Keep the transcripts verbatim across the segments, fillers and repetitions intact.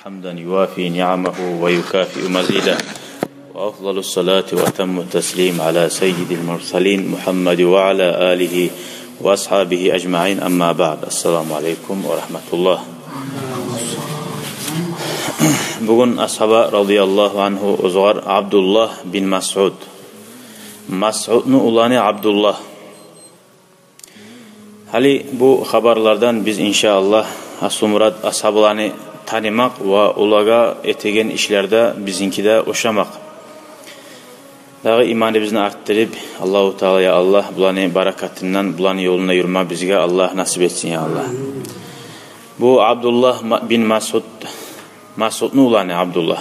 حمدا يوافي نعمه ويكافئ مزيده، وأفضل الصلاة وأتم التسليم على سيد المرسلين محمد وعلى آله وأصحابه أجمعين، أما بعد. السلام عليكم ورحمة الله. Бугюн асгьаба радияллагьу ангьу оьзюгер Абдуллагь бин Масъуд. Масъудну уланы Абдуллагь. Гьали бу хабарлардан биз, иншааллагь, аслу мурат асгьабаланы танымакъ ва олагъа этеген ишлерде бизинки де ошамакъ. Дагъы иманыбызны артдырып, Аллагьу Таала, я Аллагь, буланы баракатындан, буланы ёлунда юрюме бизге Аллагь насип этсин, я Аллагь. Бу Абдуллагь ма-, бин Масъуд, Масъудну уланы Абдуллагь.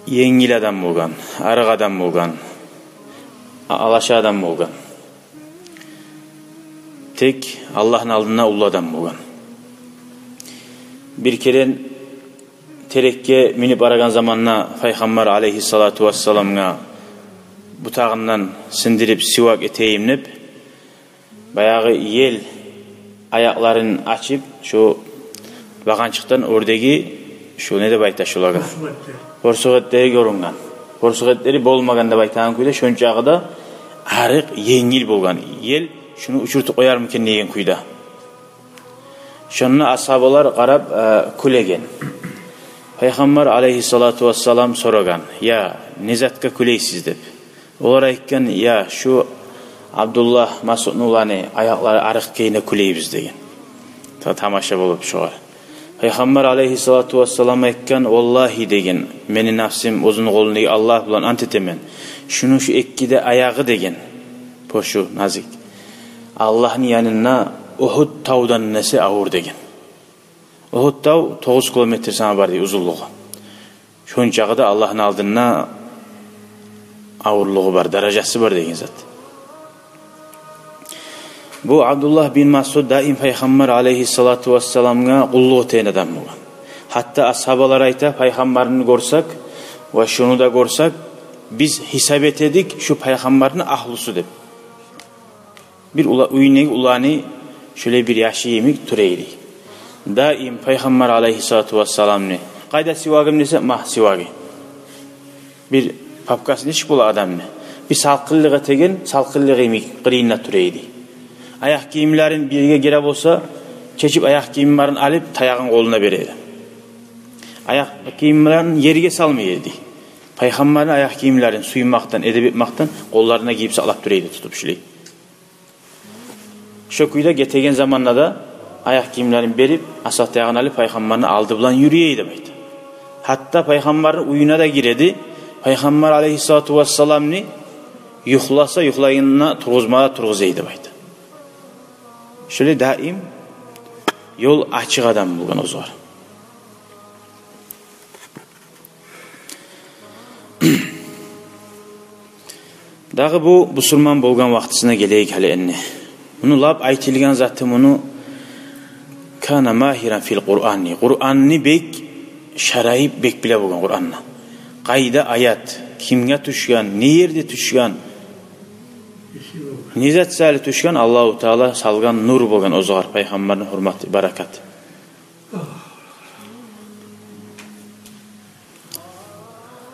Енгил адам болгъан, арыкъ адам болгъан, а-, алаша адам болгъан. Тек Аллагьны алдында уллу адам болгъан. Бир керен терекге минип барагъан заманда Пайхаммар алейгьиссалату вассаламгъа бутагъындан сындырып сивак этейим деп, баягъы ел аякъларын ачып, шу багъанчыкъдан оьрдеги, шу не деп айта шулагъа? Борсукъ этлери. Борсукъ этлери гёрюнген. Борсукъ этлери болмагъан деп айтагъан кюйде, шончакъы да арыкъ, енгил болгъан. Ел шуну учуртуп къоярмы экен деген кюйде. Шонда асгьабалар къарап, э, кюлеген. Пайхаммар алейгьиссалату вассалам сорагъан: «Я, не затгъа кюлейсиз?» — деп. Олар айтгъан: «Я, шу Абдуллагь Масъудну уланы аякълары арыкъ экенине кюлейбиз», — деген. Та-, тамаша болуп шогъар. Пайхаммар алейгьиссалату вассалам айтгъан: «Валлагьи, — деген, — мени нафсым оьзюню къолундагъы Аллагь булан ант этемен, шуну шу эки де аягъы, — деген, — пошу назик, Аллагьны янында Угьуд тавдан эсе авур», — деген. Угьуд тав тогъуз километр сама бар дей узунлугъу. Шончакъы да Аллагьны алдында авурлугъу бар, даражасы бар деген зат. Бу Абдуллагь бин Масъуд даим Пайхаммар алейгьиссалату вассаламгъа къуллукъ этеген адам болгъан. Гьатта асгьабалар айта: «Пайхаммарны гёрсек ва шуну да гёрсек, биз гьисап этедик, шу Пайхаммарны агьлюсю», — деп. Бир ула-, уьюндеги уланы шолай бир яшы йимик тура эди. Даим Пайхаммар алейгьиссалату вассаламны: «Къайда сивагым?» — десе, «Магь сивагы». Бир папкасы нечик бола адамны, бир салкъынлыкъ этеген, салкъынлыгъы йимик къырыйында тура эди. Аякъ гийимлерин бирге гере болса, чечип аякъ гийимлерин алып, таягъын къолуна бере эди. Аякъ гийимлерин ерге салмай эди. Пайхаммарны аякъ гийимлерин сюймекден, эдеп этмекден къолларына гийип сакълап тура эди, тутуп шулай. Шо кюйде гетеген заманда да аякъ гийимлерин берип, асакъ таягъын алып, Пайхаммарны алды булан юрюй эди деп айта. Гьатта Пайхаммарны уьюне де гире эди. Пайхаммар алейгьиссалату вассаламны юхласа, юхлагъанда тургъузма да тургъуза эди деп айта. Шолай даим ёл ачыкъ адам болгъан оьзюгер. Дагъы бу бусурман болгъан вакътисине гелейик гьали энни. Муну лап айтылгъан заты муну: «Кана магьиран фил Къуръани». Къуръанны бек шарайып, бек биле болгъан Къуръанны. Къайда аят, кимге тюшген, не ерде тюшген, не зат саялы тюшген, Аллагьу Таала салгъан нюр болгъан оьзюгер, Пайхаммарны гьюрматы, баракаты.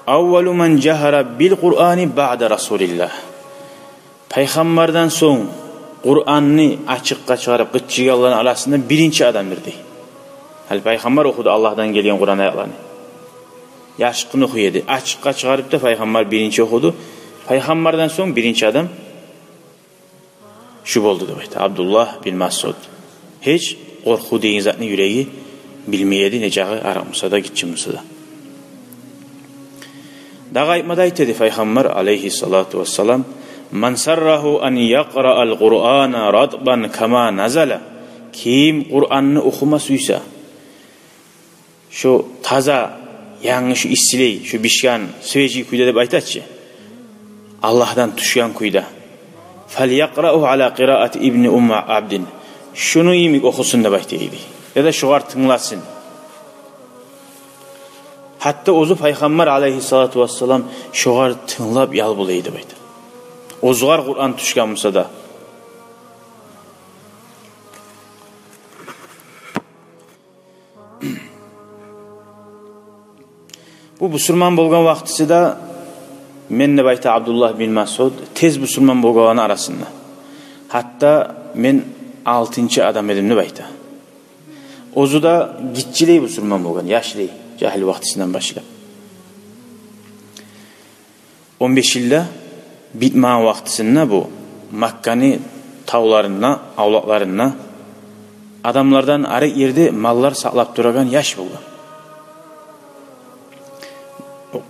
«Аввалу ман жагьара бил Къуръани баъда Расулиллагь». Пайхаммардан сонг Къуръанны ачыкъгъа чыгъарып къычыргъанланы арасында биринчи адамдыр дей. Гьали Пайхаммар охуду Аллагьдан гелген Къуръан аятланы. Яшыртгъын охуй эди. Ачыкъгъа чыгъарып да Пайхаммар биринчи охуду. Пайхаммардан сонг биринчи адам шу болду деп айта, Абдуллагь бин Масъуд. Гьеч къоркъув деген затны юреги билмей эди, нечакъы арыкъ буса да, гиччи буса да. Дагъы айтма да айта эди Пайхаммар алейгьиссалату вассалам: «Ман саррагьу ан якъраал Къуръана ратбан кама назала». Ким Къуръанны охума сюйсе, шо таза, янгы, шо иссилей, шо бишген, свежий кюйде деп айта чы, Аллагьдан тюшген кюйде. «Фалякърагьу аля къираати ибни умми абдин». Шуну йимик охусун деп айта эди. Яда шогъар тынгласын. Гьатта оьзю Пайхаммар алейгьиссалату вассалам шогъар тынглап ял бола эди деп айта. Оьзюгер Къуръан тюшген буса да. Бу бусурман болгъан вакътиси де мен, деп айта Абдуллагь бин Масъуд, тез бусурман болгъанланы арасында. Гьатта мен алтынчы адам эдим, деп айта. Оьзю де гиччилей бусурман болгъан, яшлай, жагьил вакътисинден башлап. Он беш йыл да битмеген вакътисинде бу Макканы тавларында, авлакъларында адамлардан арек ерде маллар сакълап турагъан яш болгъан.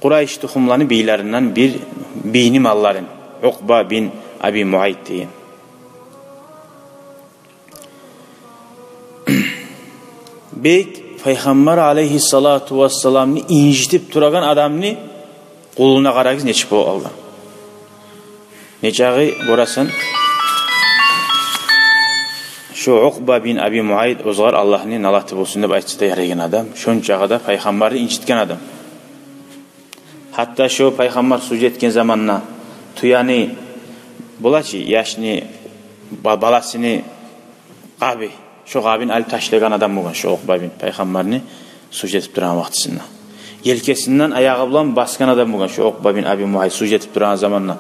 Къурайш тухумланы бийлеринден бир бийни малларын, Укъба бин Аби Муайт деген. Бек Пайхаммар алейгьиссалату вассаламны инжитип турагъан адамны къулуна къарагъыз, нечик болуп алгъан. Нечакъы гёресен, шо Укъба бин Аби Муайт, оьзюгер Аллагьны налаты болсун деп айтса да ярайгъан адам, шончакъы да Пайхаммарны инжитген адам. Гьатта шо Пайхаммар сужда этген заманда тюени, бола чы, яшны, ба-, баласыны къабы, шо къабын алып ташлагъан адам болгъан шо Укъба бин, Пайхаммарны сужда этип турагъан вакътисинде. Елкесинден аягъы булан басгъан адам болгъан шо Укъба бин Аби Муайт сужда этип турагъан заманда.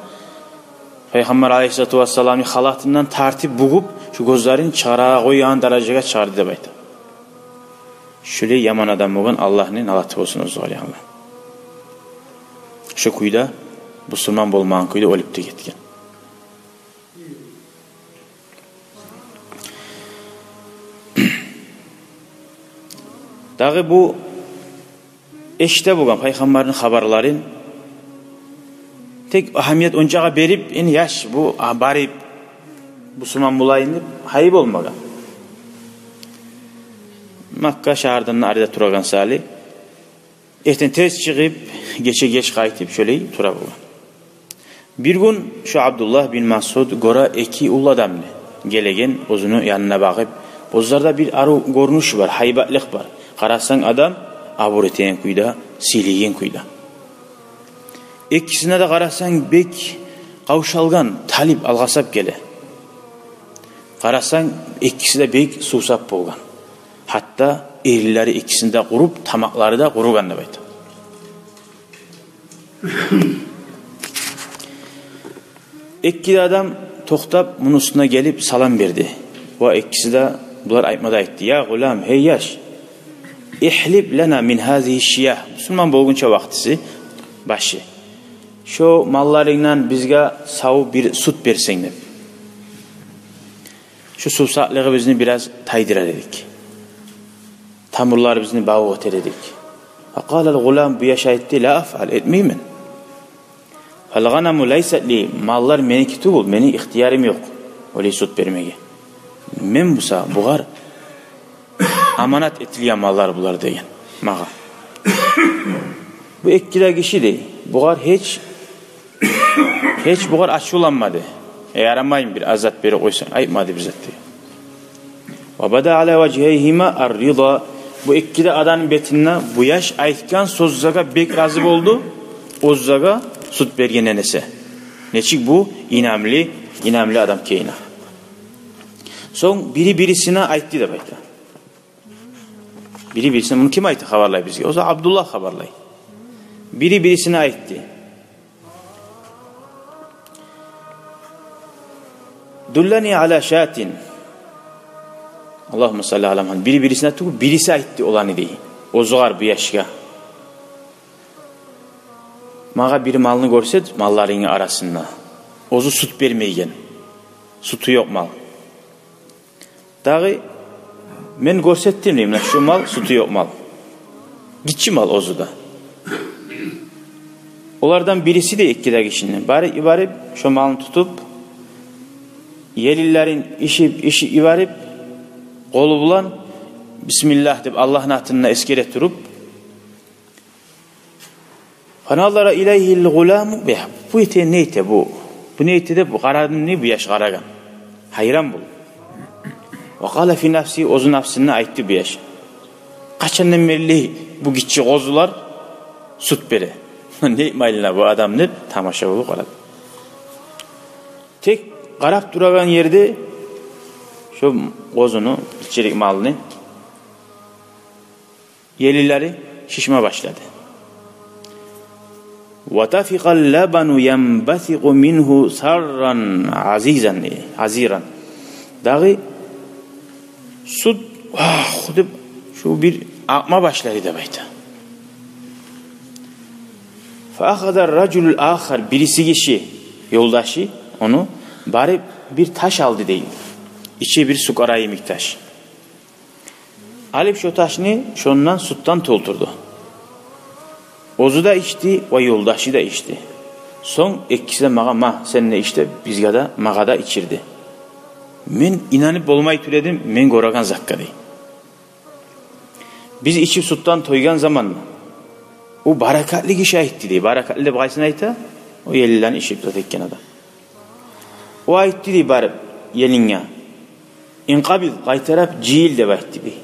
Пайхаммар алейгьиссалату вассаламны халатындан тартып бугъуп, шо гёзлерин чыгъара къойгъан даражагъа чыгъарды деп айта. Шолай яман адам болгъан, Аллагьны налаты болсун оьзюгер, я Аллагь. Шо кюйде, бусурман болмагъан кюйде оьлюп де гетген. Дагъы бу эшите болгъан Пайхаммарны хабарларын, тек агьамият ончакъы берип, энни яш бу, а, барып бусурман болайым деп гьайы болмагъан. Макка шагьардан арида турагъан саялы, эртен тез чыгъып, гече геч къайтып, шолай тура болгъан. Бир гюн шо Абдуллагь бин Масъуд гёре эки уллу адамны гелеген оьзюню янына багъып. Оьзлерде бир арив гёрюнюш бар, гьайбатлыкъ бар. Къарасанг, адам абур этеген кюйде, сыйлайгъан кюйде. Экисине де къарасанг, бек къавшалгъан, талип, алгъасап геле. Къарасанг, экиси де бек сувсап болгъан. Гьатта эринлери экисини де къуруп, тамакълары да къуругъан деп айта. Эки де адам токътап, муну уьстюне гелип салам берди. Ва экиси де булар айтма да айтды: «Я гъулам, гьей яш, ихлиб лана мин гьазигьи шшиягь». Бусурман болгъунча вакътиси башы. «Шо малларынгдан бизге савуп бир сют берсенг», — деп. «Шо сувсаплыгъыбызны бираз тайдырар эдик. Тамурларыбызны бавукъ этер эдик». Факъалал гъулам, бу яш айтды: «Ла афъал, этмеймен. Фал гъанаму лайсат ли, маллар меники тюгюл, мени ихтиярым ёкъ олай сют бермеге. Мен буса бугъар аманат этилген маллар булар», — деген магъа. Бу эки де гиши, дей, бугъар гьеч, гьеч бугъар ачувланмады. «Э, ярамаймы, бир аз зат берип къойсанг», — айтмады бир зат, дей. Ва бада ала важгьайгьима ар-рида. Бу эки де адамны бетинде бу яш айтгъан сёзлеге бек рази болду, оьзлеге сют бергенден эсе. Нечик бу инамлы, инамлы адам экенине. Сонг бири-бирисине айтды деп айта. Бири-бирисине, муну ким айтды, хабарлай бизге? Оьзю Абдуллагь хабарлай. Бири-бирисине айтды: «Дуллани ала шатин». Аллагьумма салли ала Мухаммад. Бири-бирисине тюгюл, бириси айтды оланы, дей, оьзюгер, бу яшгъа: «Магъа бир малны гёрсет малларынгны арасында, оьзю сют бермейген, сютю ёкъ мал». Дагъы мен гёрсетдим, дей, муна шу мал, сютю ёкъ мал. Гиччи мал оьзю де. Олардан бириси де, эки де гишини, барып йиберип, шо малны тутуп, елинлерин ышып, ышып йиберип, къолу булан «Бисмиллагь» деп, Аллагьны атын да эсгере туруп, «Фаназара илайгьил гъуламу». «Бе, бу эте, не эте бу? Бу не эте?» — деп къарады, дей, бу яш къарагъан. Гьайран болуп. «Ва къала фи нафсигьи», оьзю напсында айтды бу яш: «Къачандан берли бу гиччи къозулар сют бере? Не этме айлана бу адам?» — деп тамаша болуп къарады. Тек къарап турагъан ерде шо къозуну, гиччирек малны, елинлери шишме башлады. «Ва тафикъал лабану янбасикъу мингьу сарран азизан», азиран. Дагъы сют, вагь деп, шу бир акъма башлады деп айта. «Фа ахаза ар-ражулул ахар», бириси гиши, ёлдашы, ону барып бир таш алды дей. Ичи бир сукъара йимик таш. Алып шо ташны шондан сютден толтурду. Оьзю де ичди ва ёлдашы да ичди. Сонг экиси де магъа: «Ма, сен де ич», — деп, бизге де, магъа да ичирди. Мен инанып болмай тура эдим мен гёреген затгъа дей. Биз ичип сютден тойгъан заманда, о баракатлы гиши айтды дей. Баракатлы деп къайсын айта? О елинлени ичип зат этген адам. О айтды дей барып елинге: «Инкъабид, къайтарып жыйыл», — деп айтды дей.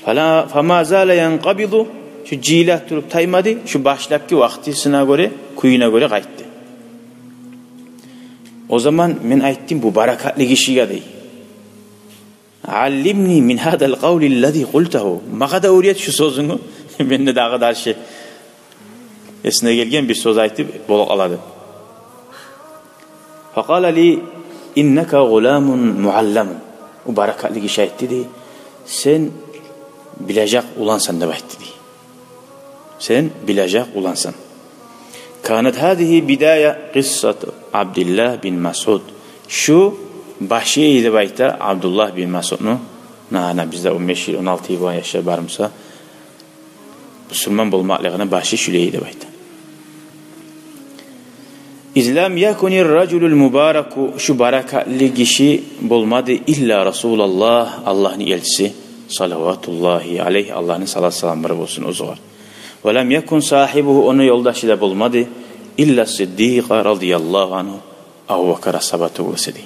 Фала-, фама зала янкъабиду, шу жыйыла туруп таймады, шу башлапгъы вакътисине гёре, кююне гёре къайтды. О заман мен айтдым: «Бу баракатлы гишиге, — дей, — аллимни мин гьазал къавли ллази къултагьу. Магъа да уьйрет шу сёзюнгню». Мен де дагъы дальше эсине гелген бир сёз айтып болуп къалады. Факъала ли: «Иннака гъуламун муалламун». О баракатлы гиши айтды дей: «Сен билежек улансан», — деп айтды дей. «Сен билежек улансан». Канат гьазигьи бидая къиссат Абдуллагь бин Масъуд. Шу башы эди деп айта Абдуллагь бин Масъудну. Нана бизде он беш йыл, он алты йыл болгъан яшлар бар буса, бусурман болмакълыгъыны башы шулай эди деп айта. «Из лам якунир ражулул мубараку», шу баракатлы гиши болмады, «илла Расулаллагь», Аллагьны элчиси, салаватуллагьи алайгьи, Аллагьны салат-саламлары болсун оьзюгъар. «Ва лам якун сагьибугьу», ону ёлдашы да болмады, «илла Сиддикъа радияллагьу ангьу», Абубакар асгьаба тюгюл эсе дей.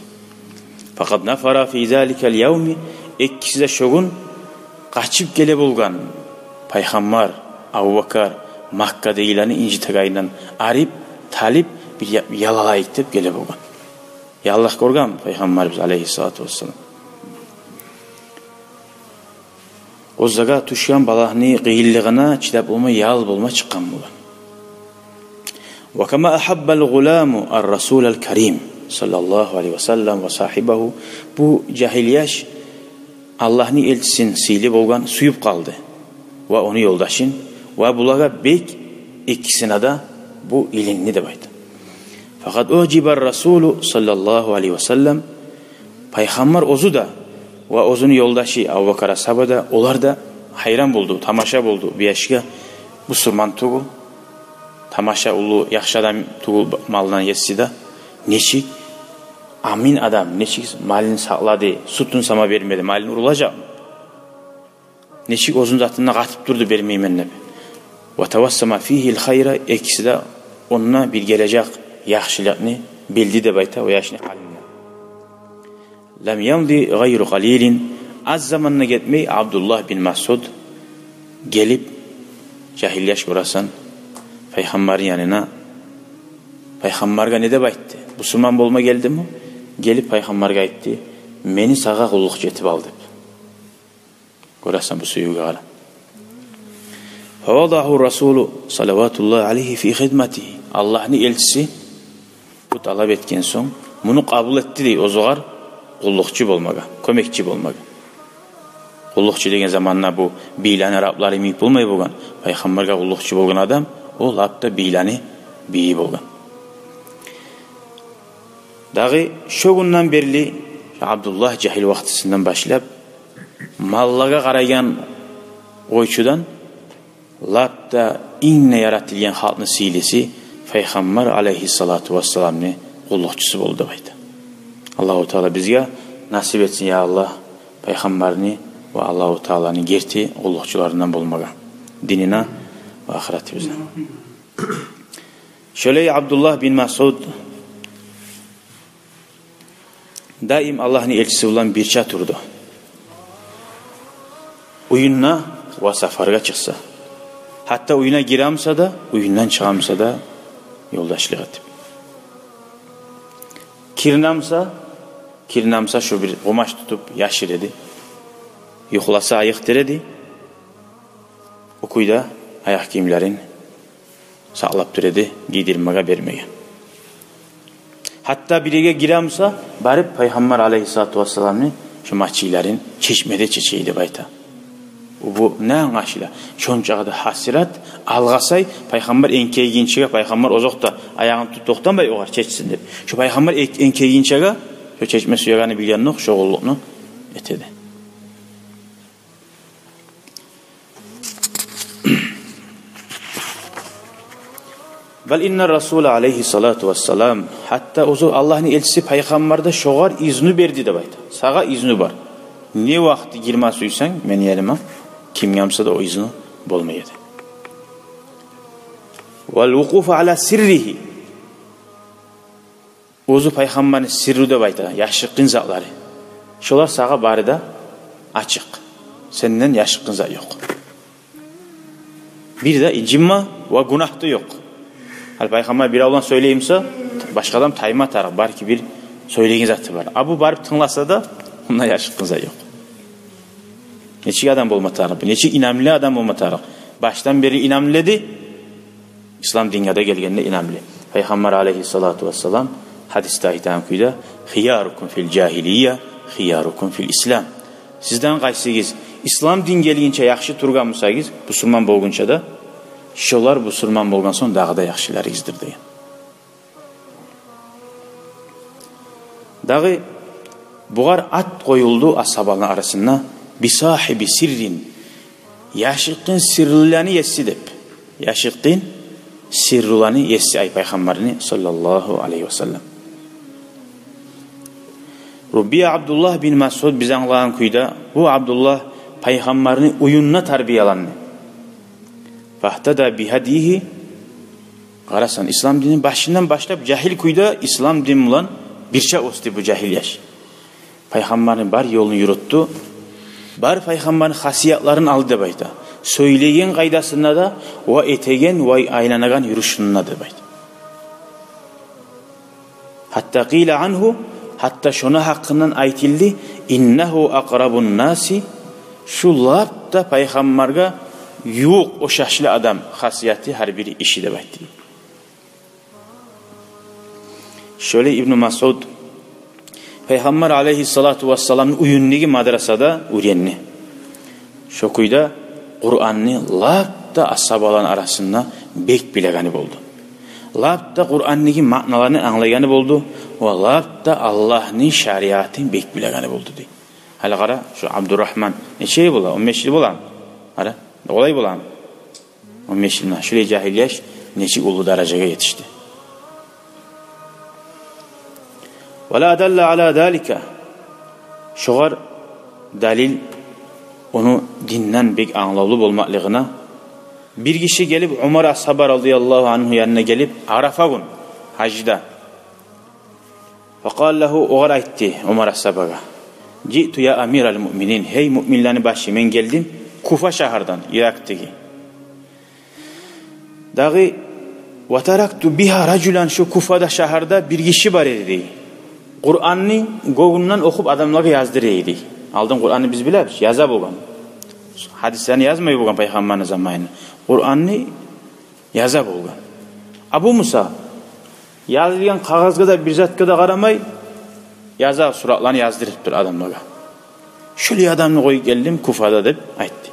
«Факъад нафара фи заликал явми», экиси де шо гюн къачып геле болгъан. Пайхаммар, Абубакар Маккадагъыланы инжитегенинден арып, талып, бир я-, ялалайыкъ деп геле болгъан. Яллакъ гёрген Пайхаммарыбыз алайгьиссалату вассалам. Оьзюне тюшген балагьны къыйынлыгъына чыдап болмай, ял болма чыкъгъан болгъан. «Ва кама агьаббал гъуламу ар-Расулал Карим, саллаллагьу алайгьи ва саллам, ва сагьибагьу». Бу жагьил яш Аллагьны элчисин сыйлы болгъан, сююп къалды. Ва ону ёлдашын, ва булагъа бек, экисине де бу илинди деп айта. «Факъад уъжибар Расулу, саллаллагьу алайгьи ва саллам». Пайхаммар оьзю де ва оьзюню ёлдашы Абубакар асгьаба да, олар да гьайран болду, тамаша болду бу яшгъа. Бусурман тюгюл, тамаша уллу яхшы адам тюгюл, малдан еси де. Нечик амин адам, нечик малын сакълады, сютюн сама бермеди, малын урлажакъмы? Нечик оьзюню затына къатып турду, бермеймен деп. «Ва тавассама фигьил хайра», экиси де онда бир гележек яхшылыкъны билди деп айта о яшны гьалында. «Лам ямди гъайру къалилин», аз заман да гетмей Абдуллагь бин Масъуд гелип, жагьил яш, гёресен, Пайхаммарны янына. Пайхаммаргъа не деп айтды? Бусурман болма гелдими? Гелип Пайхаммаргъа айтды: «Мени сагъа къуллукъчу этип ал», — деп. Гёресен, бу сюювге къара. «Фавадагьагьу Расулу, салаватуллагьи алайгьи, фи хидматигьи». Аллагьны элчиси бу талап этген сонг, муну къабул этди дей оьзюгъар къуллукъчу болмагъа, кёмекчи болмагъа. Къуллукъчу деген заманда бу бийлени раблары йимик болмай болгъан. Пайхаммаргъа къуллукъчу болгъан адам, о лап да бийлени бийи болгъан. Дагъы шо гюнден берли, Абдуллагь жагьил вакътисинден башлап, маллагъа къарайгъан къойчудан лап да инг де яратылгъан халкъны сыйлысы Пайхаммар алайгьиссалату вассаламны къуллукъчусу болду деп айта. Аллагьу Таала бизге насип этсин, я Аллагь, Пайхаммарны ва Аллагьу Тааланы герти къуллукъчуларындан болмагъа, динине ва ахыратыбызгъа. Шолай Абдуллагь бин Масъуд даим Аллагьны элчиси булан бирче турду. Уьюнде ва сапаргъа чыкъса, гьатта уьюне гире буса да, уьюнден чыгъа буса да, ёлдашлыкъ этип. Кирине буса, кирине буса, шо бир къумач тутуп яшыра эди. Юхласа айыкъдыра эди. О кюйде аякъ гийимлерин сакълап тура эди, гийдирмеге бермеген. Гьатта биревге гире буса, барып Пайхаммар алейгьиссалату вассаламны шо мачийлерин чечмеде чече эди деп айта. Бу не англашыла? Шончакъы да гьасират, алгъасай, Пайхаммар энкейгинчеге, Пайхаммар озокъда аягъын тутуп токътамай огъар чечсин деп. Шо Пайхаммар э-, энкейгинчеге, шо чечме сюегенни билгендокъ, шо къуллукъну эте эди. Бал инна расула алейгьиссалату вассалам, гьатта оьзю Аллагьны элчиси Пайхаммар да шогъар изну берди деп айта. Сагъа изну бар. Не вакъти гирме сюйсенг мени яныма, кимге буса да о изну болма эди. Вал вукъуфу ала сирригьи. Оьзю Пайхаммарны сирру деп айта, яшыртгъын затлары. Шолар сагъа бары да ачыкъ. Сенден яшыртгъын зат ёкъ. Бир де инжинме ва гюнагь да ёкъ. Гьали Пайхаммар бирев булан сёйлей буса, башгъа адам тайма тарыкъ, балики бир сёйлеген заты бар. А бу барып тынгласа да, онда яшыртгъын зат ёкъ. Нечик адам болма тарыкъ, нечик инамлы адам болма тарыкъ. Башдан берли инамлы эди, ислам динге де гелгенде инамлы. Пайхаммар алейгьиссалату вассалам гьадисде айтагъан кюйде: «Хиярукум фил жагьилия, хиярукум фил ислам». Сизден къайсыгъыз ислам дин гелгинче яхшы тургъан бусагъыз, бусурман болгъунча да, шолар бусурман болгъан сонг дагъы да яхшыларыгъыздыр деген. Дагъы бугъар ат къоюлду асгьабаланы арасында: «Бисагьиби сиррин», яшыртгъын сирруланы еси деп. Яшыртгъын сирруланы еси, ай Пайхаммарны, саллаллагьу алейгьи ва саллам. Руббия Абдуллагь бин Масъуд, биз англагъан кюйде, бу Абдуллагь Пайхаммарны уьюнде тарбияланды. Фагьтада бигьадигьи. Къарасанг, ислам динни башындан башлап жагьил кюйде ислам дин булан бирче оьсдю бу жагьил яш. Пайхаммарны бар ёлун юрютдю, бар Пайхаммарны хасиятларын алды деп айта. Сёйлеген къайдасында да, ва этеген, ва айланагъан юрюшюнде деп айта. Гьатта къила ангьу, гьатта шону гьакъындан айтылды: «Иннагьу акърабун наси», шу лап да Пайхаммаргъа ювукъ ошашлы адам, хасияты, гьар бир иши деп айтды. Шолай Ибну Масъуд Пайхаммар алейгьиссалату вассаламны уьюндеги мадрасада уьйренди. Шо кюйде Къуранны лап да асгьабаланы арасында бек билегени болду. Лап да Къуранны маъналарын англагъаны болду ва лап да Аллагьны шариатын бек билегени болду дей. Гьали къара, шу Абдурагьман нече йыл бола? Он беш йыл боламы? Къара, олай боламы? Он беш йылда шулай жагьил яш нечик уллу даражагъа етишди. Ва ла адалла ала залика. Шогъар далил ону динден бек англавлу болмакълыгъына. Бир гиши гелип, Умар асгьаба радияллагьу ангьу янына гелип, Арафа гюн, гьажда. Факъала лагьу, огъар айтды, Умар асгьабагъа: «Жиъту я амирал муъминин, гьей муъминлени башы, мен гелдим Куфа шагьардан, Иракъдагъы. Дагъы, ва таракту бигьа ражулан, шу Куфада шагьарда бир гиши бар эди, – дей. – Къуранны гёнгюнден охуп адамлагъа яздыра эди, – дей. – Алдын Къуранны биз билебиз, яза болгъан. Гьадислени язмай болгъан Пайхаммарны заманында. Къуранны яза болгъан. А бу буса язылгъан къагъызгъа да, бир затгъа да къарамай, яза, суратланы яздырып тура адамлагъа. Шолай адамны къоюп гелдим Куфада», – деп айтды.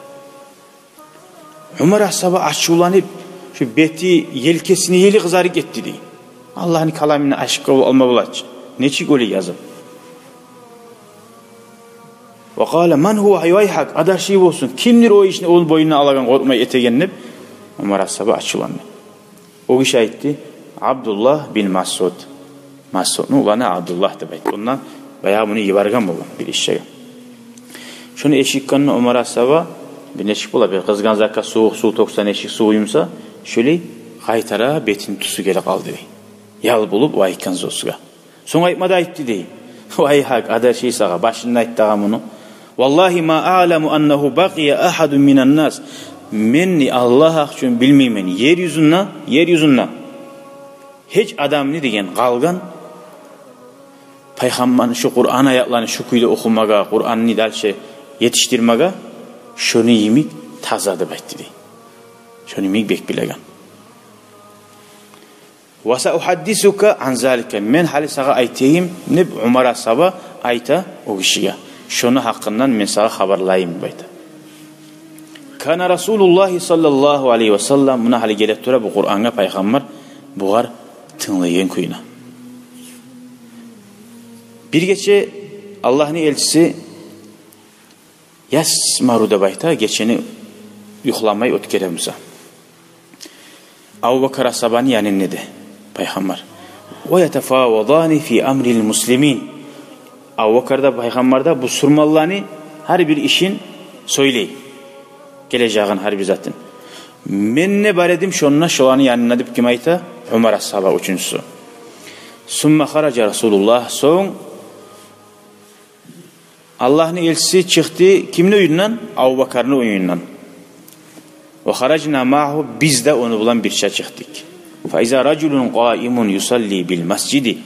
Умар асгьаба ачувланып, шу бети, елкесини ели къызарып гетди дей. Аллагьны каламына ашыкъ болуп алма бола чы. Нечик олай язып? Ва къала: «Ман гьува, вайгьак, адарши болсун. Кимдир о ишни ону бойнуна алагъан, къоркъмай этеген?» – деп, Умар асгьаба ачувланды. О гиши айтды: «Абдуллагь бин Масъуд. Масъудну уланы Абдуллагь», – деп айтды. Ондан баягъы муну йиберген болгъан бир ишге. Шону эшитгенде Умар асгьаба, бир нечик бола, бир къызгъан затгъа сувукъ сув тёксенг, нечик сувуй буса, шолай къайтара бетини тюсю гелип къалды дей. Ял болуп о айтгъан сёзге. Сонг айтма да айтды дей: «Вайгьак, адарши сагъа, башында айт дагъы муну. Валлагьи ма аъламу аннагьу бакъия агьадун минан нас. Мен, – дей, – Аллагь гьакъ учун билмеймен ер юзюнде, ер юзюнде гьеч адамны, – деген, – къалгъан Пайхаммарны шу Къуран аятланы шу кюйде охумагъа, Къуранны дальше етишдирмеге, шону йимик таза», – деп айтды дей. Шону йимик бек билеген. «Ва саухаддисука ан залика», мен гьали сагъа айтайым деп Умар асгьаба айта о гишиге. Шону гьакъындан мен сагъа хабарлайым деп айта. «Кана Расулуллагьи саллаллагьу алайгьи ва саллам», муна гьали геле тура бу Къурангъа, Пайхаммар бугъар тынглайгъан кюйню. Бир гече Аллагьны элчиси «ясмару» деп айта, гечени юхламай оьтгере буса. Абубакар асгьабаны янында эди Пайхаммар. «Ва ятафавадани фи амрил муслимин». Абубакар да, Пайхаммар да бусурманланы гьар бир ишин сёйлей, гележегин, гьар бир затын. Мен де бар эдим шонда, шоланы янында деп ким айта? Умар асгьаба, уьчюнчюсю. «Сумма хаража Расулуллагь», сонг Аллагьны элчиси чыкъды кимни уьюнден? Абубакарны уьюнден. «Ва харажна маагьу», биз де ону булан бирче чыкъдыкъ. «Фа иза ражулун къаимун юсалли бил масжиди».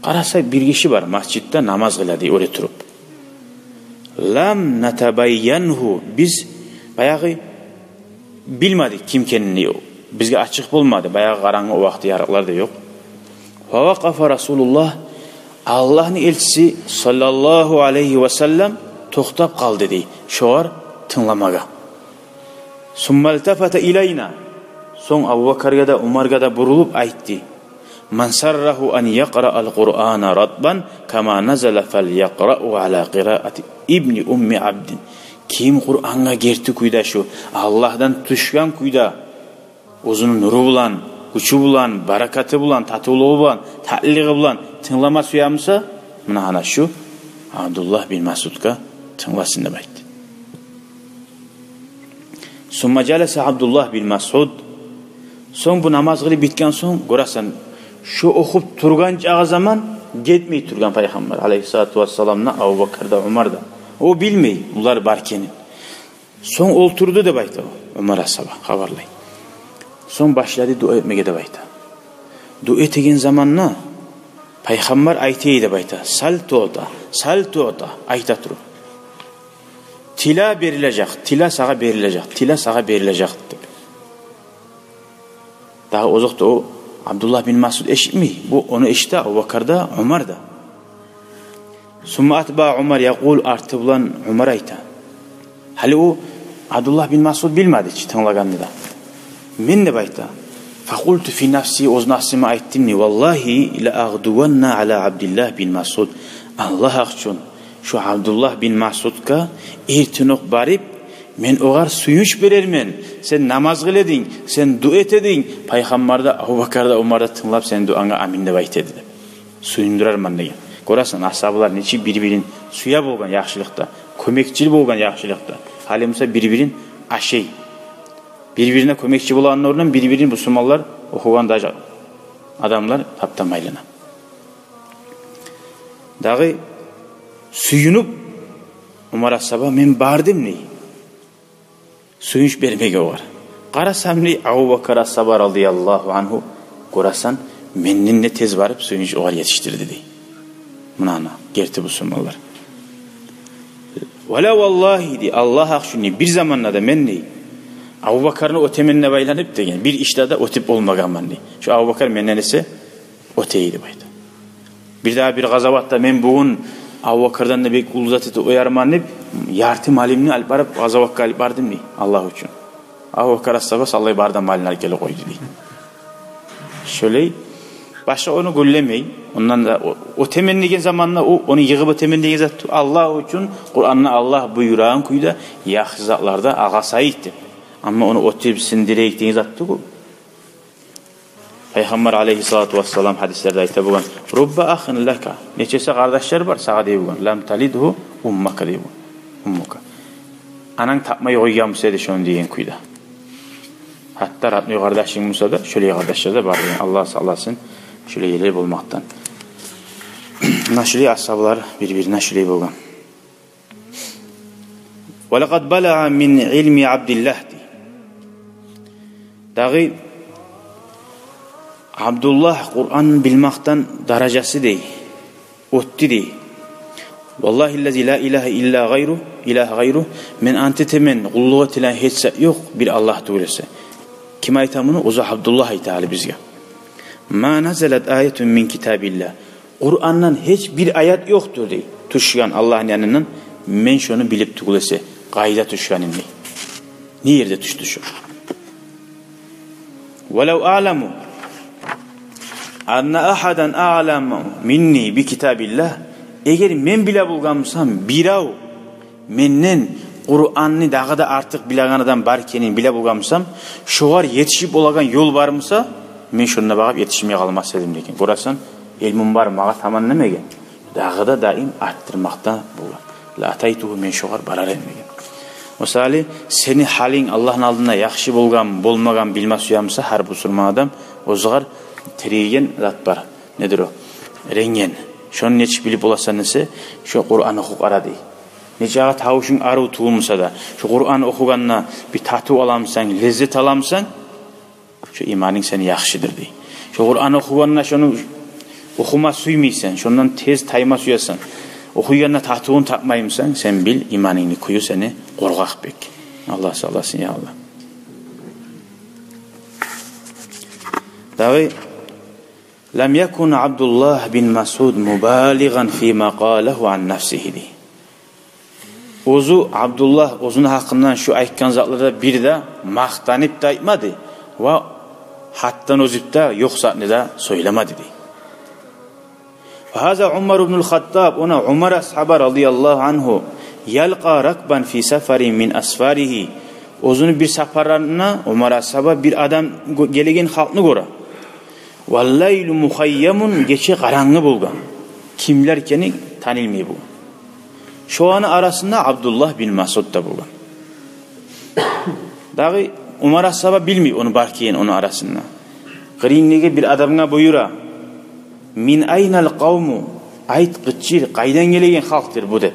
Къараса, бир гиши бар, межитде намаз къыла дей, оьре туруп. «Лам натабайянгьу», биз баягъы билмедик ким экенин, бизге ачыкъ болмады, баягъы къарангы, о вакъти ярыкълар да ёкъ. «Фавакъафа Расулуллагь», Аллагьны элчиси саллаллагьу алайгьи ва саллам токътап къалды дей шогъар тынгламагъа. «Сумма илтафата илайна», сонг Абубакаргъа да, Умаргъа да бурулуп айтды: «Ман саррагьу ан якъраал Къурана ратбан кама назала, фалякърагьу ала къираати ибни умми абдин». Ким Къурангъа герти кюйде, шу Аллагьдан тюшген кюйде, оьзюню нюрю булан, гючю булан, баракаты булан, татывлугъу булан, татлилиги булан тынглама сюе буса, муна гьана шу Абдуллагь бин Масъудгъа тынгласын деп айтды. «Сумма жаласа Абдуллагь бин Масъуд». Сонг бу намаз къылып битген сонг, гёресен, шу охуп тургъан чакъы заман гетмей тургъан Пайхаммар алайгьиссалату вассаламны, Абубакар да, Умар да. О билмей булар бар экенин. Сонг олтурду деп айта о, Умар асгьаба хабарлай. Сонг башлады дуа этмеге деп айта. Дуа этеген заманда Пайхаммар айта эди деп айта: «Сал туъта, сал туъта», айта туруп. «Тила, берилежек, тила, сагъа берилежек, тила, сагъа берилежек», деп. Дагъы озокъда о Абдуллагь бин Масъуд эшитмей, бу ону эшите Абубакар да, Умар да. «Сумма атбаа Умар якъул», арты булан Умар айта. Гьали о Абдуллагь бин Масъуд билмеди чи тынглагъанны да. Мен деп айта. «Факъулту фи нафси», оьз нафсыма айтдым дей: «Валлагьи ла агъдуванна ала Абдиллагь бин Масъуд». Аллагь гьакъ учун, шу Абдуллагь бин Масъудгъа эртенокъ барып, мен огъар сююнч берермен. Сен намаз къыла эдинг, сен дуа эте эдинг, Пайхаммар да, Абубакар да, Умар да тынглап, сени дуанга амин деп айта эди деп. Сююндюрермен деген. Гёресен, асгьабалар нечик бир-бирин сюе болгъан яхшылыкъда, кёмекчил болгъан яхшылыкъда. Гьали буса бир-бирин ашай. Бир-бирине кёмекчи болагъанны орнундан бир-бирин бусурманлар, охугъан даже адамлар таптама айлана. Дагъы сююнюп, Умар асгьаба, мен бардым дей сююнч бермеге огъар. Къарасам дей, Абубакар асгьаба радияллагьу ангьу, гёресен, менден де тез барып сююнч огъар етишдирди дей. Муна, муна герти бусурманлар. «Вала валлагьи», дей, Аллагь гьакъ учун дей, бир заманда да мен дей Абубакарны оьтемен деп айланып деген, бир ишде де оьтюп болмагъанман дей. Шу Абубакар менден эсе оьте эди деп айта. Бир дагъы бир къазаватда мен бугюн Абубакардан да бек уллу зат этип къоярман деп, ярты малымны алып барып къазаватгъа алып бардым дей, Аллагь учун. Абубакар асгьаба саллай бары да малын алып гелип къойду дей. Шолай, башгъа ону гюнлемей. Ондан да о-, оьтемен деген заманда о, ону йыгъып оьтемен деген зат, Аллагь учун, Къуранда Аллагь буюрагъан кюйде яхшы затларда алгъасайыкъ деп. Амма ону оьтюп сындырайыкъ деген зат тюгюл. Пайхаммар алайгьиссалату вассалам гьадислерде айта болгъан: «Рубба ахин лака», нечесе къардашлар бар сагъа дей болгъан, «лам талидгьу уммака», дей болгъан, «уммука». Ананг тапмай къойгъан буса эди шону деген кюйде. Гьатта родной къардашынг буса да, шолай къардашлар да бар деген. Аллагь сакъласын шолай ерлер болмакъдан. Муна шолай асгьабалар бир-бирине шолай болгъан. «Ва лакъад балагъа мин илми Абдиллагь», дей. Дагъы Абдуллагь Къуран билмакъдан даражасы дей, оьтдю дей. «Валлагьи ллази ла илагьа илла гъайру, илагьа гъайру», мен ант этемен, къуллукъ этилеген гьеч зат ёкъ бир Аллагь тюгюл эсе. Ким айта муну? Оьзю Абдуллагь айта гьали бизге. «Ма назалат аятун мин китабиллагь». Къурандан гьеч бир аят ёкъдур, дей, тюшген Аллагьны янындан, мен шону билип тюгюл эсе, къайда тюшгенин, дей. Не ерде тюшдю шо? «Валав аъламу анна агьадан аъламу минни би китабиллагь». Эгер мен биле болгъан бусам, бирев менден Къуранны дагъы да артыкъ билеген адам бар экенин биле болгъан бусам, шогъар етишип болагъан ёл бар буса, мен шонда багъып етишмей къалмас эдим деген. Гёресен, илмум бар, магъа таман демеген. Дагъы да даим артдырмакъда болгъан. «Ла атайтугьу», мен шогъар барар эдим деген. Мисалы, сени гьалынг Аллагьны алдында яхшы болгъан, болмагъан билме сюе буса гьар бусурман адам, оьзюгер тирейген зат бар. Недир о? Рентген. Шону нечик билип боласан десе, шо Къуран охуп къара, дей. Нечакъы тавушунг арив тюгюл буса да, шо Къуран охугъанда бир татыв аламысан, леззет аламысан, шо иманынг сени яхшыдыр, дей. Шо Къуран охугъанда шону охума сюймейсен, шондан тез тайма сюесен, охуйгъанда татывун тапмаймысан, сен бил, иманынгны кюю сени къоргъакъ бек. Аллагь сакъласын, я Аллагь. Дагъы «Лам якун Абдуллагь бин Масъуд мубалигъан фима къалагьу ан нафсигьи», дей. Оьзю Абдуллагь оьзюню гьакъындан шу айтгъан затларда бир де макътанып да айтмады ва гьатдан озуп да ёкъ затны да сёйлемеди, дей. «Ва гьаза Умар ибнул Хаттаб», она Умар асгьаба радияллагьу ангьу, «ялкъа ракбан фи сафарин мин асфаригьи». Оьзюню бир сапарларында Умар асгьаба бир адам гё-, гелеген халкъны гёре. «Валлайлу мухайямун», гече къарангы болгъан. Кимлер экени танылмай болгъан. Шоланы арасында Абдуллагь бин Масъуд да болгъан. Дагъы Умар асгьаба билмей ону бар экенин ону арасында. Къырыйындагъы бир адамгъа буюра: «Мин айнал къавму?» Айт, къычыр, къайдан гелеген халкъдыр бу деп.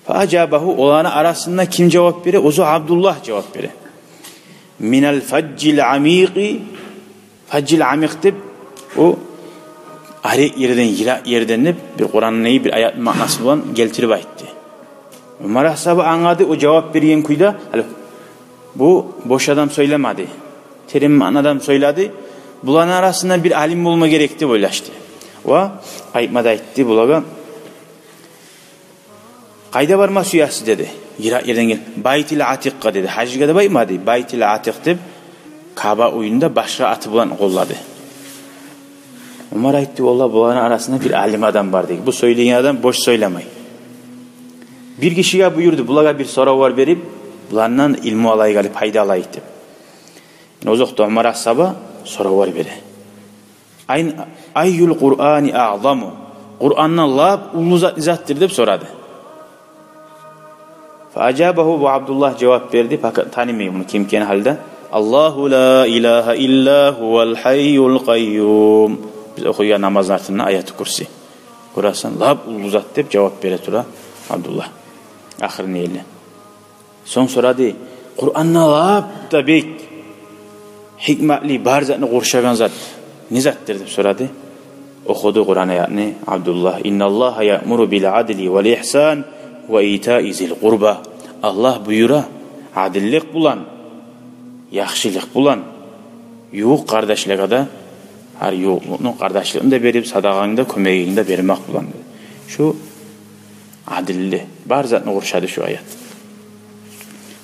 Фа ажабагьу, оланы арасында ким жавап бере? Оьзю Абдуллагь жавап бере. «Минал фажжил амикъи». Фажжил амикъ деп, о арек ерден, йыракъ ерден деп бир Къуранны бир аятны маънасы булан гелтирип айтды. Умар асгьаба англады, о жавап берген кюйде, гьали бу бош адам сёйлемеди. Терен маънада сёйледи. Буланы арасында бир алим болма герек деп ойлашды. Ва айтма да айтды булагъа: «Къайда барма сюесиз?» — деди. «Йыракъ ерден гел». «Байтил Атикъгъа», — деди. Гьажгъа деп айтмады. «Байтил Атикъ» деп, Каба уьюнде башгъа аты булан къоллады. Умар айтды: «Валлагь, буланы арасында бир алим адам бар», — деди. «Бу сёйлейген адам бош сёйлемей». Бир гишиге буюрду, булагъа бир соравлар берип, булардан илму алайыкъ, пайда алайыкъ деп. Озокъда, Умар асгьаба соравлар бере. «Айн-, айюл Къурани аъзаму?» Къурандан лап уллу зат не затдыр деп сорады. Фа ажабагьу, бу Абдуллагь жавап берди, пакъат танымай муну ким экенин гьалда. «Аллагьу ла илагьа илла гьувал гьайюл къайюм». Биз охуйгъан намазны артында Аятул Курси. Гёресен, лап уллу зат деп жавап бере тура Абдуллагь. Ахырына ерли. Сонг сорады: «Къуранда лап да бек гьикматлы, бар затны къуршагъан зат не затдыр?» — деп сорады. Охуду Къуран аятны Абдуллагь: «Инналлагьа яъмуру бил адли вал игьсан ва итаи зил къурба». Аллагь буюра адиллик булан, яхшылыкъ булан, ювукъ къардашлагъа да, гьар ювукълукъну, къардашлыкъны да берип, садагъаны да, кёмегингни де бермек булан. Шу адилли. Бар затны къуршады шу аят.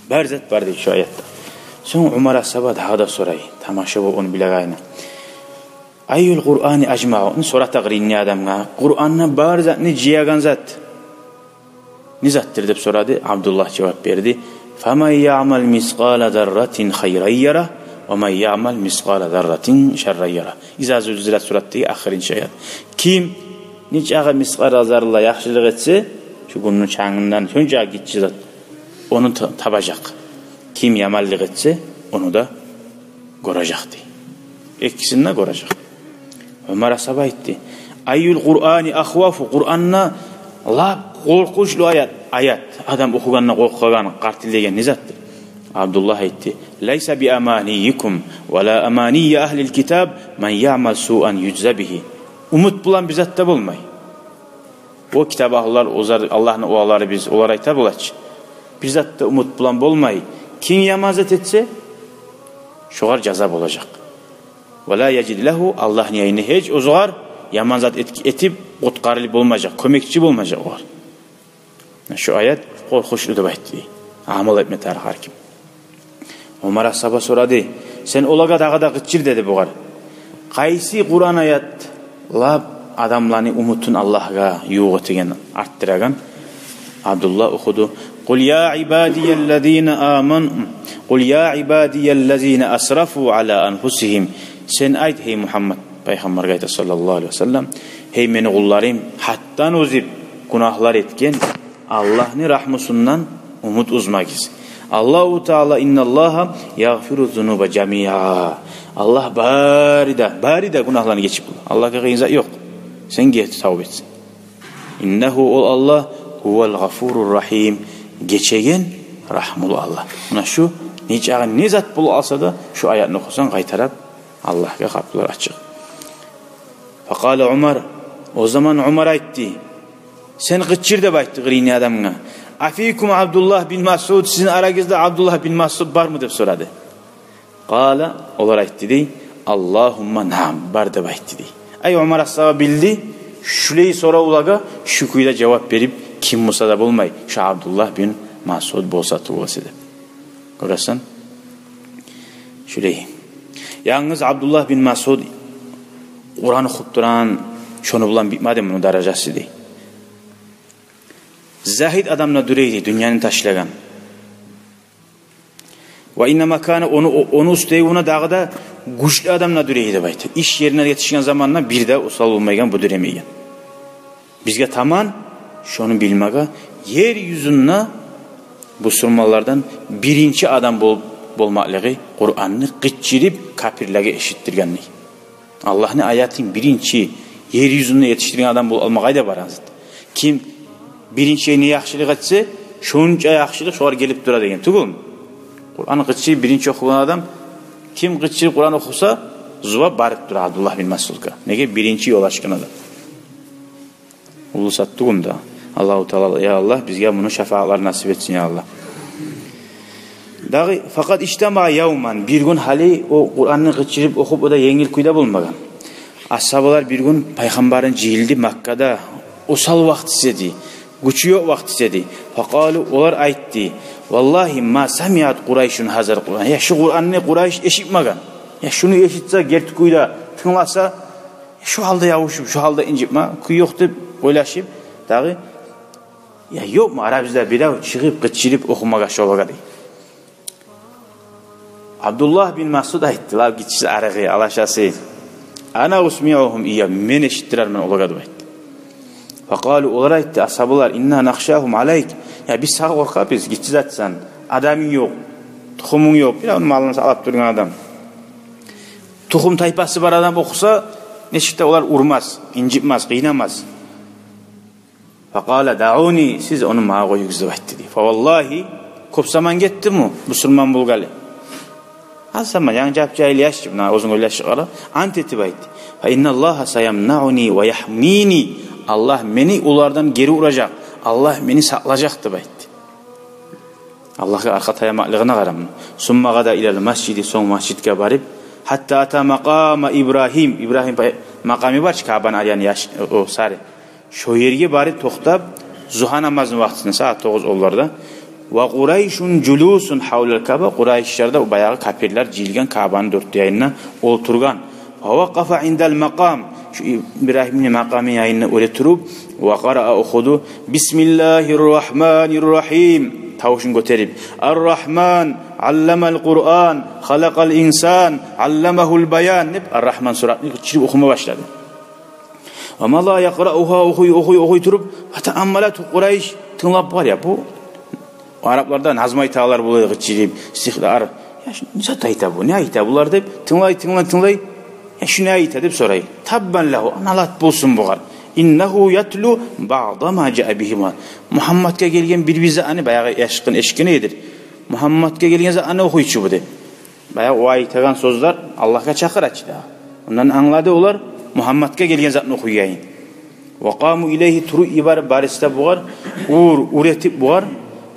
Бар зат бар дей шу аятда. Сонг Умар асгьаба дагъы да сорай. Тамаша бол ону билегенине. «Айюл Къурани ажмау?» — сората къырыйындагъы адамгъа. «Къуранда бар затны жыягъан зат не затдыр?» — деп сорады. Абдуллагь жавап берди: «Фаман яъмал мискъала зарратин хайран яра, ва ман яъмал мискъала зарратин шарран яра». Иза зулзилат суратдагъы ахырынчы аят. Ким нечакъы мискъала зарра яхшылыкъ этсе, шу гюнню чангындан шончакъы гиччи зат, ону та-, табажакъ. Ким яманлыкъ этсе, ону да гёрежек дей. Экисин де гёрежек. Умар асгьаба айтды: «Айюл Къурани ахвафу?» Къуранда лап къоркъунчлу аят, аят, адам охугъанда къоркъагъан, къартыллайгъан не затдыр? Абдуллагь айтды: «Лайса би аманийикум, ва ла аманийи агьлил китаб, ман яъмал суан южза бигьи». Умут булан бир зат да болмай. О китап агьлулар, озар, Аллагьны уланлары биз, олар айта бола чы. Бир зат да умут булан болмай. Ким яман зат этсе, Шогъар жаза болажакъ. Ва ла яжид лагьу, Аллагьны янында гьеч оьзюгер яман зат эт-, этип къутгъарылып болмажакъ, кёмекчи болмажакъ огъар. Шу аят къоркъунчлу деп айтды. Амал этме тарыкъ гьар ким. Омар асгьаба сорады: «Сен олагъа дагъы да къычыр», — деди бугъар. Къайсы Къуран аят лап адамланы умутун Аллагьгъа ювукъ этеген, артдырагъан? Абдуллагь охуду: «Къул я ибадияллазина аман-, къул я ибадияллазина асрафу ала анфусигьим». Сен айт, гьей Мугьаммад, пайхаммаргъа айта, саллаллагьу алайгьи ва саллам: «Гьей мени къулларым, гьатдан озуп гюнагьлар этген, Аллагьны рагьмусундан умут уьзмегиз. Аллагьу Таала, инналлагьа ягъфиру зунуба жамиа. Аллагь бары да, бары да гюнагьланы гечип бола. Аллагьгъа къыйын зат ёкъ. Сен гет, тавба этсин. Иннагьу, ол Аллагь, гьувал гъафурур рагьим, гечеген, рагьмулу Аллагь». Муна шу, нечакъы не зат болуп алса да, шу аятны охусанг, къайтарып Аллагьгъа къапулар ачыкъ. Факъала Умар, о заман Умар айтды: «Сен къычыр», — деп айтды къырыйны адамгъа. «Афикум Абдуллагь бин Масъуд, сизин арагъызда Абдуллагь бин Масъуд бармы?» — деп сорады. Къала, олар айтды дей: «Аллагьумма наам, бар», — деп айтды дей. Ай, Умар асгьаба билди, шулай соравлагъа шу кюйде жавап берип ким буса да болмай, шу Абдуллагь бин Масъуд болса тюгюл эсе деп. Гёресен? Шулай. Янгыз Абдуллагь бин Масъуд Къуран охуп турагъан, шону булан битмеди муну даражасы дей. Загьид адам да дюр эди, дюньяны ташлагъан. Ва иннама кана, ону, ону уьстевюне дагъы да гючлю адам да дюр эди деп айта. Иш ерине етишген заманда бир де осал болмайгъан, бу дюр эмейген. Бизге таман шону билмеге, ер юзюнде бусурманлардан биринчи адам бол-, болмакълыгъы, Къуранны къычырып капирлеге эшитдиргенлик. Аллагьны аятын биринчи ер юзюнде етишдирген адам болуп алма къайда барагъан зат? Ким биринчи не яхшылыкъ этсе, шонча яхшылыкъ шогъар гелип тура деген тюгюлмю? Къуранны къычырып биринчи охугъан адам, ким къычырып Къуран охуса, зувап барып тура Абдуллагь бин Масъудгъа. Неге? Биринчи ёл ачгъан адам. Уллу зат тюгюлмю да. Аллагьу Таала, я Аллагь, бизге муну шафагьатлар насип этсин, я Аллагь. Дагъы, факъад ижтамаа явман, бир гюн, гьали о Къуранны къычырып охуп, о да енгил кюйде болмагъан. Асгьабалар бир гюн пайхаммарны жыйылды Маккада, осал вакътиси эди, гючю ёкъ вакътиси эди. Факъалу, олар айтды: «Валлагьи ма самиат Къурайшун гьазал Къуран». Я шу Къуранны Къурайш эшитмеген. Я шуну эшитсе, герти кюйде тынгласа, шу гьалда ябушуп, шу гьалда инжитме кюй ёкъ деп ойлашып, дагъы, я ёкъму арабызда бирев чыгъып, къычырып охумагъа шолагъа дей. Абдуллагь бин Масъуд айтды, лап гиччиси, арыгъы, алашасы: «Ана усмиугьум ийя, мен эшитдирермен олагъа», — деп айтды. Факъалу, олар айтды, асгьабалар: «Инна нахшагьум алайк». Я биз сагъа къоркъабыз, гиччи затсан, адамынг ёкъ, тухумунг ёкъ, биревню малын сакълап тургъан адам. Тухум-тайпасы бар адам охуса, нечик де олар урмас, инжитмес, къыйнамас. Факъала: «Дауни, сиз ону магъа къоюгъуз», — деп айтды дей. Фаваллагьи, кёп заман гетдими бусурман болгъалы? Аз заман, янгы жап-жагьил яш, муна оьзюнг ойлашып къара, ант этип айтды. «Фа инналлагьа саямнауни ва яхмини». Аллагь мени олардан гери уражакъ, Аллагь мени сакълажакъ деп айтды. Аллагьгъа аркъа таямакълыгъына къара муну. Сумма гъада илал масжиди, сонг масжитге барып, гьатта ата макъама Ибрагьим, Ибрагьим пай-, макъамы бар чы, Каабаны аръяны яш-, о, сары. Шо ерге барып токътап, зугьа намазны вакътисинде, сагьат тогъуз онларда. Ва Къурайшун жулусун гьавлал Кааба, къурайшлар да, баягъы капирлер жыйылгъан Каабаны дёрт де янына олтургъан. Ва вакъафа индал макъам, шу Ибрагьимни макъамы янында оьре туруп, ва къараа, охуду: «Бисмиллагьир рагьманир рагьим», тавушун гётерип, «Ар-Рагьман, алламал Къуран, халакъал инсан, алламагьул баян», — деп, Ар-Рагьман суратны къычырып охума башлады. Ва мада якъраугьа, охуй, охуй, охуй туруп, фатааммалатгьу Къурайш, тынглап бар я бу. Арапларда назму айтагъанлар бола, къычырып, стихлер. Я шу не зат айта бу, не айта булар деп, тынглай, тынглай, тынглай. Я шу не айта деп сорай. Таббан лагьу, налат болсун бугъар. Иннагьу ятлу баъда ма жаа бигьи Мугьаммад. Мугьаммадгъа гелген бир-бир затны, баягъы яшыртгъын эшитген эдир. Мугьаммадгъа гелген затны охуй чу бу деп. Баягъы о айтагъан сёзлер Аллагьгъа чакъыра чы дагъы. Ондан англады олар Мугьаммадгъа гелген затны охуйгъанын. Ва къаму илайгьи, туруп йиберип, барысы да бугъар ур, ур этип бугъар,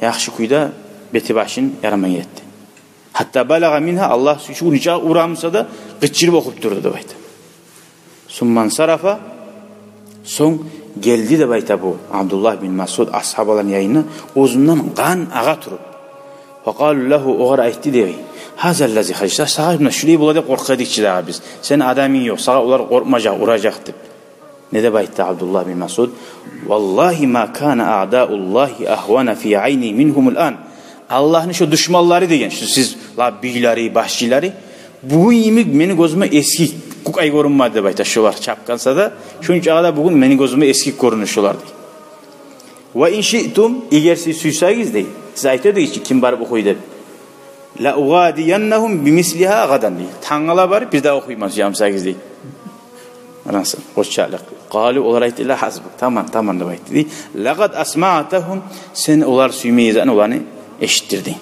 яхшы кюйде бети-башын ярамай этди. Гьатта балагъа мингьа, Аллагь сюйсе, нечакъы урамса да, къычырып охуп турду деп айта. Сумма ансарафа, сонг гелди деп айта бу Абдуллагь бин Масъуд асгьабаланы янына, оьзюнден къан агъа туруп. Факъалу лагьу, огъар айтды дей: «Гьаза ллази хашийта, сагъа муна шулай бола деп къоркъа эдик чи дагъы биз. Сени адамынг ёкъ, сагъа олар къоркъмажакъ, уражакъ», — деп. Не деп айтды Абдуллагь бин Масъуд? «Валлагьи ма кана аъдауллагьи агьвана фи айни мингьумул ан». Аллагьны шо душманлары деген, шо сиз лап бийлери, башчылары, бугюн йимик мени гёзюме эсги, кукай гёрюнмеди деп айта шолар чапгъанса да, шончакъы да бугюн мени гёзюме эсги гёрюне шолар дей. «Ва ин шиътум, эгер сиз сюйсегиз, — дей, — сиз айта эдигиз чи ким барып охуй деп. — Ла угъадияннагьум бимислигьа гъадан», — дей. «Тангала барып бир дагъы охуйман, сюйсегиз», — дей. Анасы къоччакълыкъ. Къалу, олар айтды: «Ла, гьасбук, таман, таман», — деп айтды дей. «Лакъад асмаътагьум, сен олар сюймейгенни оланы эшитдирдинг».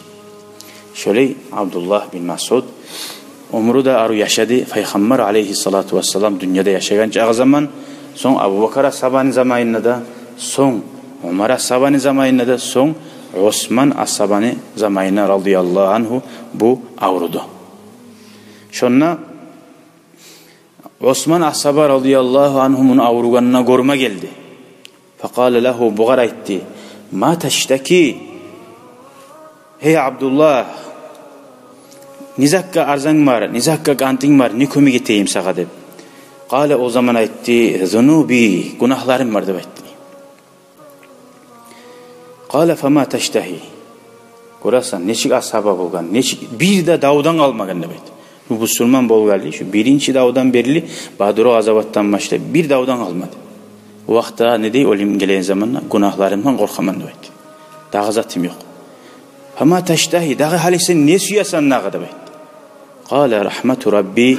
Шолай Абдуллагь бин Масъуд оьмрю де арив яшады, Пайхаммар алайгьиссалату вассалам дюньяда яшагъан чакъы заман, сонг Абубакар асгьабаны заманында да, сонг Умар асгьабаны заманында да, сонг Осман асгьабаны заманында, радияллагьу ангьу, бу авруду. Шонда Осман асгьаба, радияллагьу ангьу, муну авругъанына гёрме гелди. Факъала лагьу, бугъар айтды: «Ма таштаки? Гьей Абдуллагь, не затгъа арзанг бар, не затгъа къантынг бар, не кёмек этейим сагъа?» — деп. Къала, о заман айтды: «Зунуби, гюнагьларым бар», — деп айтды. Къала: «Фама таштагьи?» Гёресен, нечик асгьаба болгъан, нечик, бир де давдан къалмагъан деп айта. Бу бусурман болгъанлы, шу биринчи давдан берли, Бадругъазаватдан башлап, бир давдан къалмады. О вакътиде не дей, оьлюм гелеген заманда: «Гюнагьларымдан къоркъаман», — деп айта. «Дагъы затым ёкъ». «Фама таштагьи, дагъы гьали сен не сюесен дагъы?» — деп айта. Къала: «Рагьмату Рабби,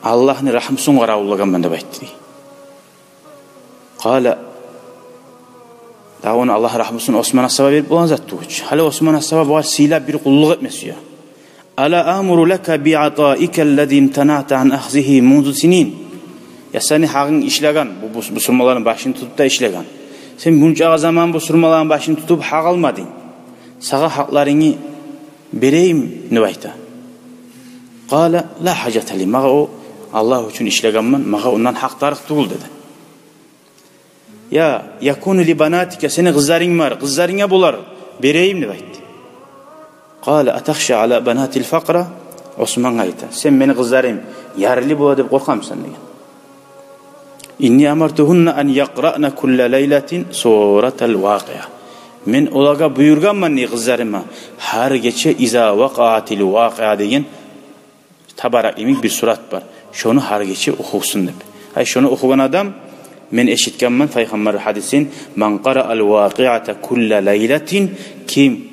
Аллагьны рагьмусун къаравуллагъанман», — деп айтды дей. Къала, дагъы ону Аллагь рагьмусун Осман асгьаба берип болагъан зат тюгюл чю. Гьали Осман асгьаба бугъар сыйлап бир къуллукъ этме сюе. «Ала амуру лака би атаика ллази имтанагьта ан ахзигьи мунзу синин». Я сени гьакъынг ишлеген, бу, бу бусурманланы башын тутуп да ишлеген. Сен мунчакъы заман бусурманланы башын тутуп гьакъ алмадынг. Сагъа гьакъларынгны берейим, деп айта. Къала: «Ла гьажата ли, магъа о, Аллагь учун ишлегенмен, магъа ондан гьакъ тарыкъ тюгюл», — деди. «Я, якуну ли банатика, сени къызларынг бар, къызларынга болар, берейим», — деп айтды. Къала: «Атахша ала банатил факъра?» Османгъа айта: «Сен мени къызларым ярлы бола деп къоркъамысан?» — деген. «Инни амартугьунна ан якърана кулла лайлатин суратал Вакъиа». Мен олагъа буюргъанман, дей, къызларыма, гьар гече «Иза вакъаатил вакъиа» деген табарак йимик бир сурат бар. Шону гьар гече охусун деп. Гьай, шону охугъан адам, мен эшитгенмен Пайхаммар гьадисин: «Ман къараал Вакъиата кулла лайлатин», ким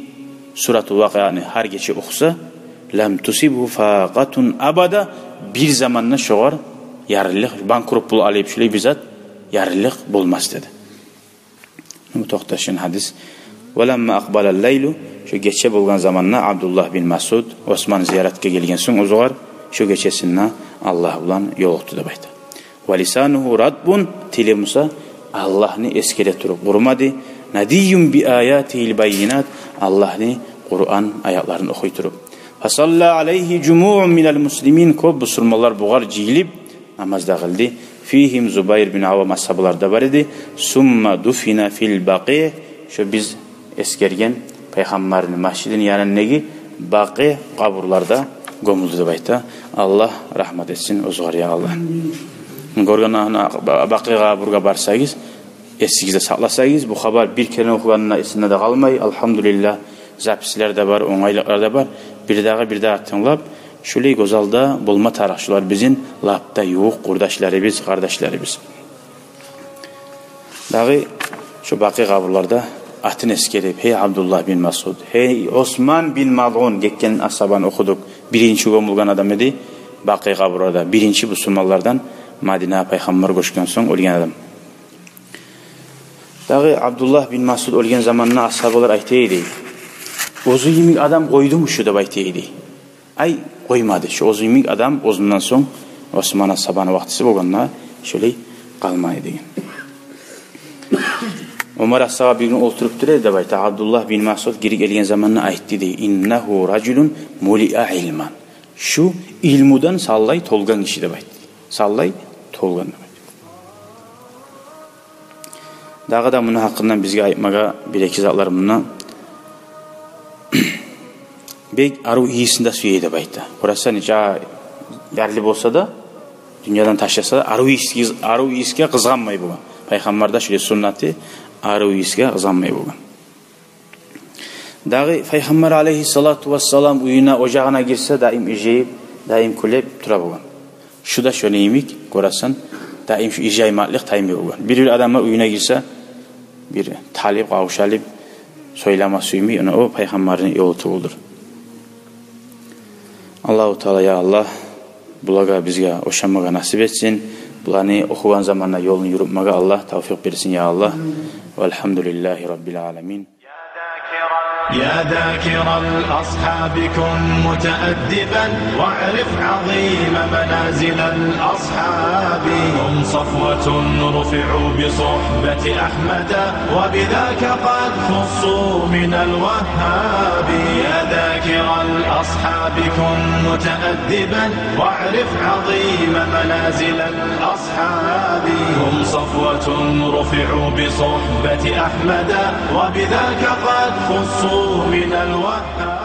Суратул Вакъианы гьар гече охуса, «лам тусибгьу факъатун абада», бир заманда шогъар ярлылыкъ, банкрот болуп алып шулай бир зат, ярлылыкъ болмас, деди. Бу токъташгъан гьадис. «Ва ламма акъбалал лайлу», шо гече болгъан заманда Абдуллагь бин Масъуд, Осман зияратгъа гелген сонг оьзюгер, шо гечесинде Аллагь булан ёлукъду деп айта. «Ва лисанугьу ратбун», тили буса Аллагьны эсгере туруп къурумады. «Надийюн би аятигьил баййинат», Аллагьны Къуран аятларын охуй туруп. «Фасалла алайгьи жумуун минал муслимин», кёп бусурманлар бугъар жыйылып, намаз да къылды. «Фигьим Зубайр бин Аввам», асгьабалар да бар эди. «Сумма дуфина фил Бакъи», шо биз эсгерген Пайхаммарны межитини янындагъы Бакъи къабурларда гёмюлдю деп айта. Аллагь рагьмат этсин оьзюгер, я Аллагь. Гёрген ана Бакъи къабургъа барсагъыз, эсигизде сакъласагъыз, бу хабар бир керен охугъанда эсинде де къалмай, алгьамдулиллагь, записьлер де бар, онгайлыкълар да бар. Бирдагъы, бирдагъы тынглап, шулай гёз алда болма тарыкъ шулар бизин лап да ювукъ къурдашларыбыз, къардашларыбыз. Дагъы шо Бакъи къабурларда атын эсгерип: «Гьей Абдуллагь бин Масъуд, гьей Осман бин Мазъун», гетген асгьабаны охудукъ, биринчи гёмюлген адам эди Бакъи къабурларда, биринчи бусурманлардан Мадинагъа Пайхаммар гёчген сонг оьлген адам. Дагъы Абдуллагь бин Масъуд оьлген заманда асгьабалар айта эди: «Оьзю йимик адам къойдуму шу?» — деп айта эди. Ай, къоймады. Шо оьзю йимик адам оьзюнден сонг, Осман асгьабаны вакътиси болгъанда, шолай къалмай деген. Омар асгьаба бир гюн олтуруп тура эди деп айта. Абдуллагь бин Масъуд гирип гелген заманда айтды дей: «Иннагьу ражулун мулиа илман». Шу илмудан саллай толгъан гиши деп айтды. Саллай толгъан деп айтды. Дагъы да муну гьакъындан бизге айтмагъа бир-эки затлар мунда. Бек арив ийисин де сюе эди деп айта. Къарасанг, нече ярлы болса да, дюньядан ташласа да, арив ийисге, арив ийисге къызгъанмай болгъан. Пайхаммарда шулай суннаты, арив ийисге къызгъанмай болгъан. Дагъы Пайхаммар алейгьиссалату вассалам уьюне, ожагъына гирсе, даим иржайып, даим кюлеп тура болгъан. Шу да шону йимик, гёресен, даим шу иржаймакълыкъ таймай болгъан. Бир-бир адамлар уьюне гирсе, бир талып, къавшалып, сёйлеме сюймей, ону о Пайхаммарны ёлу тюгюлдюр. Аллагьу Таала, я Аллагь, булагъа, бизге ошамагъа насип этсин. Буланы охугъан заманда ёлун юрютмеге Аллагь тавфикъ берсин, я Аллагь. Валгьамдулиллагьи раббил аламин. يا ذاكر الأصحاب كن متأدبا واعرف عظيم منازل الأصحاب. هم صفوة رفعوا بصحبة أحمد وبذاك قد خصوا من الوهاب. يا ذاكر الأصحاب كن متأدبا واعرف عظيم منازل الأصحاب. هم صفوة رفعوا بصحبة أحمد وبذاك قد خصوا من الوهاب.